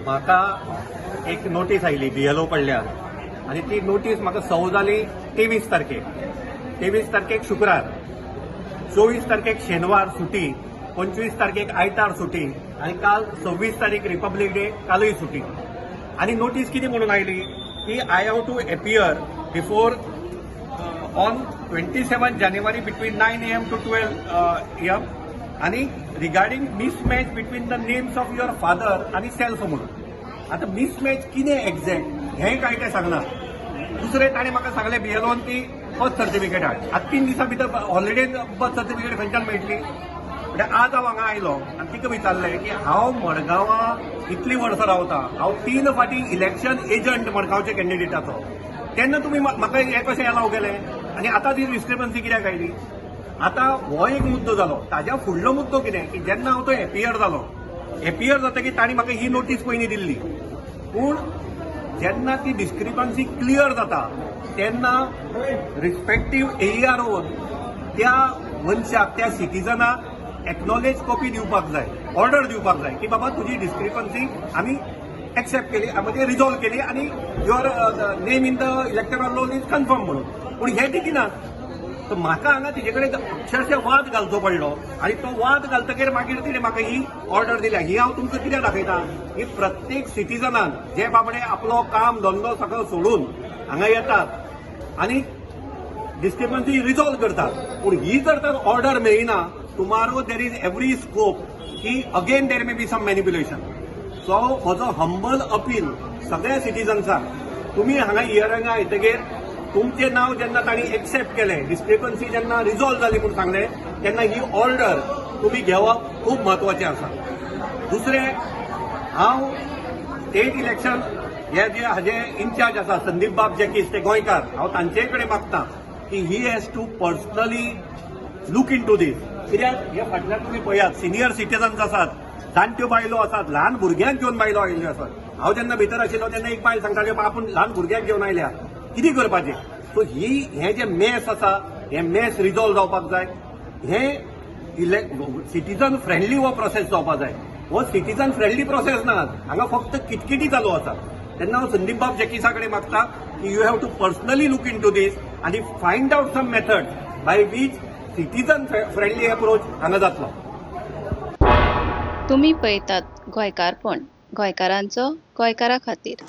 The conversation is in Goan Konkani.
म्हाका एक नोटीस आयली बीएलओ कडल्यान आनी ती नोटीस म्हाका सव जाली 23 तारखेक. 23 तारखेक शुक्रार, 24 तारखेक शेनवार सुटी, 25 तारखेक आयतार सुटी आनी काल 26 तारीख रिपब्लीक डे, कालूय सुटी. आनी नोटीस कितें म्हणून आयली की I have to appear before on 27 January between 9 a.m. to 12 a.m. आणि regarding mismatch between the names of your father आणि सेल्फ म्हणून. आतां मिसमॅच कितें एक्झॅक्ट हें काय तें सांगना. दुसरें, ताणें म्हाका सांगलें बीएलओन की बर्थ सर्टिफिकेट हाड. आतां 3 दिसां भितर हॉलिडेन बर्थ सर्टिफिकेट खंयच्यान मेळटली? म्हणजे आज हांव हांगा आयलो आनी तिका विचारलें की हांव मडगांवां इतलीं वर्सां रावता, हांव तीन फावटी इलेक्शन एजंट मडगांवच्या कॅन्डिडेटाचो, तेन्ना तुमी म्हाका हें कशें एलाव केलें आनी आतां ती डिस्क्रिपन्सी कित्याक आयली? आतां हो एक मुद्दो जालो. ताज्या फुडलो मुद्दो कितें की जेन्ना हांव तो एपियर जालो, एपियर जातकीर तांणी म्हाका ही नोटीस पयलीं दिल्ली. पूण जेन्ना ती डिस्क्रिपन्सी क्लियर जाता तेन्ना रिस्पेक्टीव एईआरओन त्या मनशाक, त्या सिटीजनाक एक्नॉलेज कॉपी दिवपाक जाय, ऑर्डर दिवपाक जाय की बाबा, तुजी डिस्क्रिपन्सी आमी एक्सेप्ट केली, म्हणजे रिजॉल्व केली आनी your name in the electoral roll is confirm म्हणून. पूण हे दिनात. तर म्हाका हांगा तिजे कडेन अक्षरशः वाद घालचो पडलो आनी तो वाद घालतकीर मागीर तिणें म्हाका ही ऑर्डर दिल्या. ही हांव तुमकां कित्याक दाखयता ही प्रत्येक सिटीजनान जे बाबडे आपलो काम धंदो सगळो सोडून हांगा येतात आनी डिस्क्रिपन्सी रिजॉल्व करतात. पूण ही जर तर ऑर्डर मेळना, tomorrow there is every scope की again there may be some manipulation. So म्हजो हंबल अपील सगळ्या सिटीजन्सांक, तुमी हांगा हियरिंगा येतकीर तुमचें नांव जेन्ना तांणी एक्सेप्ट केलें, डिस्क्रिपन्सी जेन्ना रिजॉल्व जाली म्हूण सांगलें, तेन्ना ही ऑर्डर तुमी घेवप खूब म्हत्वाचें आसा. दुसरें, हांव स्टेट इलेक्शन हे जे हाजे इन्चार्ज आसा संदीप बाब जॅकीस, ते गोंयकार, हांव तांचे कडेन मागता की he has to personally look into this. कित्याक हे फाटल्यान तुमी पळयात, सिनियर सिटीजन्स आसात, जाणट्यो बायलो आसात, ल्हान भुरग्यांक घेवन बायलो आयिल्ल्यो आसात. हांव जेन्ना भितर आशिल्लो तेन्ना एक बायल सांगताली, आपूण ल्हान भुरग्याक घेवन आयल्या, कितें करपाचें? सो ही हें जें मेस आसा, हें मेस रिजॉल्व जावपाक जाय. हें सिटीजन फ्रेंडली हो प्रोसेस जावपाक जाय. हो सिटीजन फ्रेंडली प्रोसेस ना, हांगा फक्त किटकिटी चालू आसा. तेन्ना हांव संदीप बाब जॅकिसा कडेन मागता की you have to personally look into this आनी find out some method by which citizen friendly approach हांगा जातलो. तुमी पळयतात गोंयकारपण, गोंयकारांचो गोंयकारा खातीर.